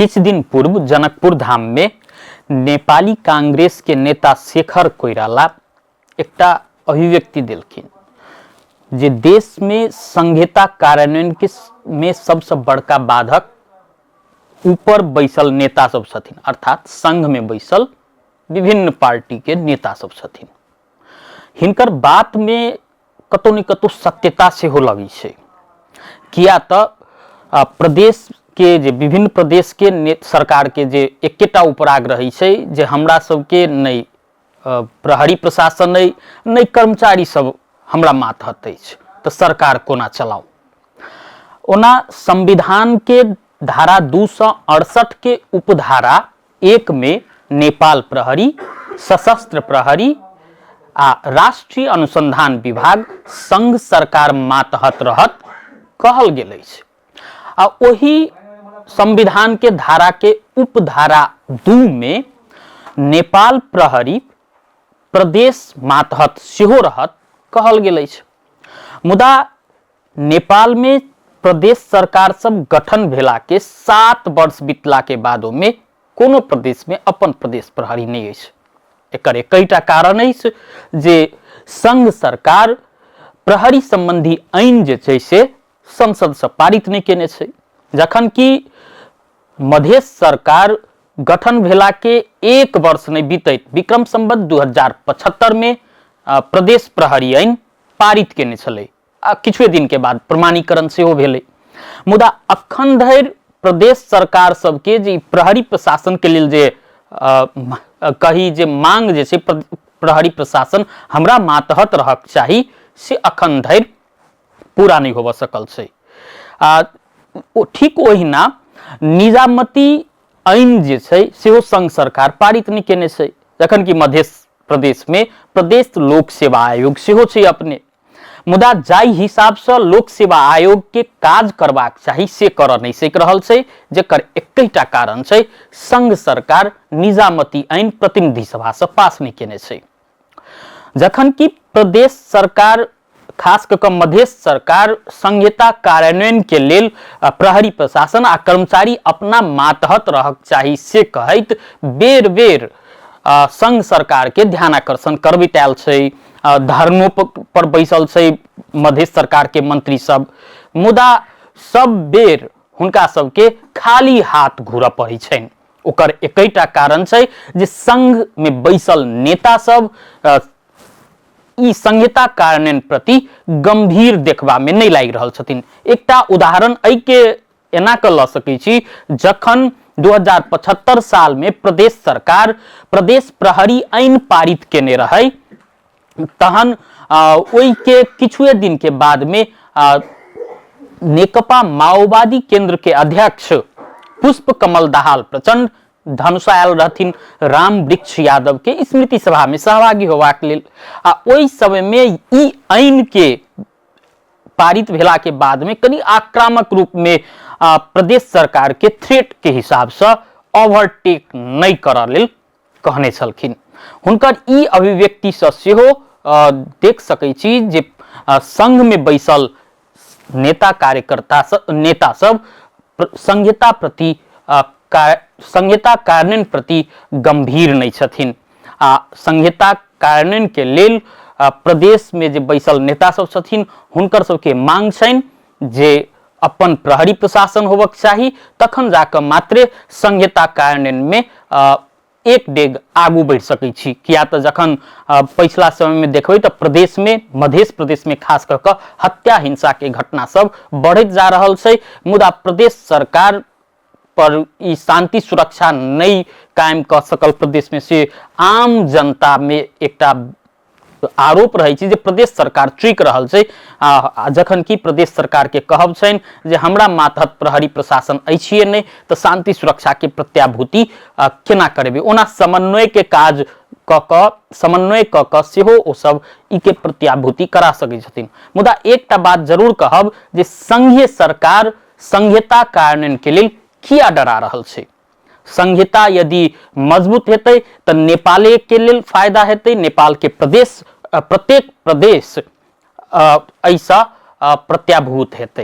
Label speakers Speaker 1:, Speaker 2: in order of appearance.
Speaker 1: किछु दिन पूर्व जनकपुर धाम में नेपाली कांग्रेस के नेता शेखर कोइराला एकटा अभिव्यक्ति देलखिन जे देश में संहिता कार्यान्वयन के में सबसे बड़का बाधक ऊपर बैसल नेता सब छथिन, अर्थात संघ में बैसल विभिन्न पार्टी के नेता सब छथिन। हिनकर बात में कतौ ने कतौ सत्यता सेहो लगै छै, किया तऽ प्रदेश के जे विभिन्न प्रदेश के सरकार के जे एकेटा उपराग रहै छै जे हमरा सबके नहि प्रहरी प्रशासन नहि, नहि कर्मचारी सब हमरा मातहत अछि, तऽ सरकार कोना चलाउ। ओना संविधान के धारा 268 के उपधारा 1 में नेपाल प्रहरी, सशस्त्र प्रहरी आ राष्ट्रीय अनुसंधान विभाग संघ सरकार मातहत रहत कहल गेल अछि। आ ओही संविधान के धारा के उपधारा 2 में नेपाल प्रहरी प्रदेश मातहत सेहो रहत कहल गेल अछि। मुदा नेपाल में प्रदेश सरकार सब गठन भेला के 7 वर्ष बीतला के बादो में कोनो प्रदेश में अपन प्रदेश प्रहरी नहीं अछि। एकर एकैटा कारण अछि जे संघ सरकार प्रहरी संबंधी ऐन जे छै से संसद से पारित नहीं केने छै, जखन कि मधेश सरकार गठन भेला के 1 वर्ष नहीं बीतैत विक्रम संवत 2075 में प्रदेश प्रहरी ऐन पारित केने छलै आ किछुए दिन के बाद प्रमाणीकरण सेहो भेलै। मुदा अखन धरि प्रदेश सरकार सबके जे प्रहरी प्रशासन के लेल जे कही जे मांग जे छै प्रहरी प्रशासन हमरा मातहत रहक चाही से अखन धरि पूरा नहीं होबऽ सकल छै। आ ठीक ओहिना निजामती ऐन जे छै सेहो संघ सरकार पारित नहि केने छै, जखन कि मध्य प्रदेश में प्रदेश लोक सेवा आयोग सेहो छै अपने। मुदा जाहि हिसाब से लोक सेवा आयोग के काज करबाक चाही से करऽ नहि सकि रहल छै, जेकर एकैटा कारण छै संघ सरकार निजामती ऐन प्रतिनिधि सभा से पास नहि केने छै। जखन कि प्रदेश सरकार खास कऽ कऽ मधेश सरकार संहिता कार्यान्वयन के लेल प्रहरी प्रशासन आ कर्मचारी अपना मातहत रहक चाही से कहैत बेर बेर संघ सरकार के ध्यानाकर्षण करबैत आयल छै, धरनो पर बैसल छै मधेश सरकार के मंत्री सब, मुदा सब बेर हुनका सबके खाली हाथ घूरऽ पड़ै छनि। ओकर एकैटा कारण छै जे संघ में बैसल नेता सब ई संहिता कार्यान्वयन प्रति गंभीर देखबा में नहीं लागि रहल छथिन। एकटा उदाहरण एहि के एना कऽ लऽ सकै छी, जखन 2075 साल में प्रदेश सरकार प्रदेश प्रहरी ऐन पारित केने रहै, तहन ओहि के किछुए दिन के बाद में नेकपा माओवादी केंद्र के अध्यक्ष पुष्प कमल दाहाल प्रचंड धनुषा आयल रहथिन राम वृक्ष यादव के स्मृति सभा में सहभागी होबाक लेल, आ ओहि समय में ई ऐन के पारित भेला के बाद में कनि आक्रामक रूप में प्रदेश सरकार के थ्रेट के हिसाब से ओवरटेक नहीं करऽ लेल कहने छलखिन। हुनकर ई अभिव्यक्ति से सेहो देख सकै छी जे संघ में बैसल नेता कार्यकर्ता सब, नेता सब संहिता प्रति संहिता कार्यान्वयन प्रति गंभीर नहीं छथिन आ संहिता कार्यान्वयन के लेल प्रदेश में जे बैसल नेता सब छथिन हुनकर सबके मांग छनि जे अपन प्रहरी प्रशासन होबक चाही, तखन जाकऽ मात्रे संहिता कार्यान्वयन में एक डेग आगू बढ़ि सकै छी। किया तऽ जखन पछिला समय में देखबै तऽ प्रदेश में, मधेश प्रदेश में खास कऽ कऽ हत्या हिंसा के घटना सब बढ़ैत जा रहल छै, मुदा प्रदेश सरकार पर ई शांति सुरक्षा नहि कायम कऽ सकल प्रदेश में, से आम जनता में एकटा आरोप रहै छै जे प्रदेश सरकार चूकि रहल छै। आ जखन कि प्रदेश सरकार के कहब छनि जे हमरा मातहत प्रहरी प्रशासन अछिए नहि, तऽ शांति सुरक्षा के प्रत्याभूति केना करेबै। ओना समन्वय के काज कऽ कऽ, समन्वय कऽ कऽ सेहो ओ सब ई के प्रत्याभूति करा सकै छथिन। मुदा एकटा बात जरूर कहब जे संघीय सरकार संहिता कार्यान्वयन के लेल किया डरा रहल छै। संहिता यदि मजबूत हेतै तऽ नेपाले के लेल फायदा हेतै, नेपाल के प्रदेश, प्रत्येक प्रदेश एहिसँ प्रत्याभूत हेतै।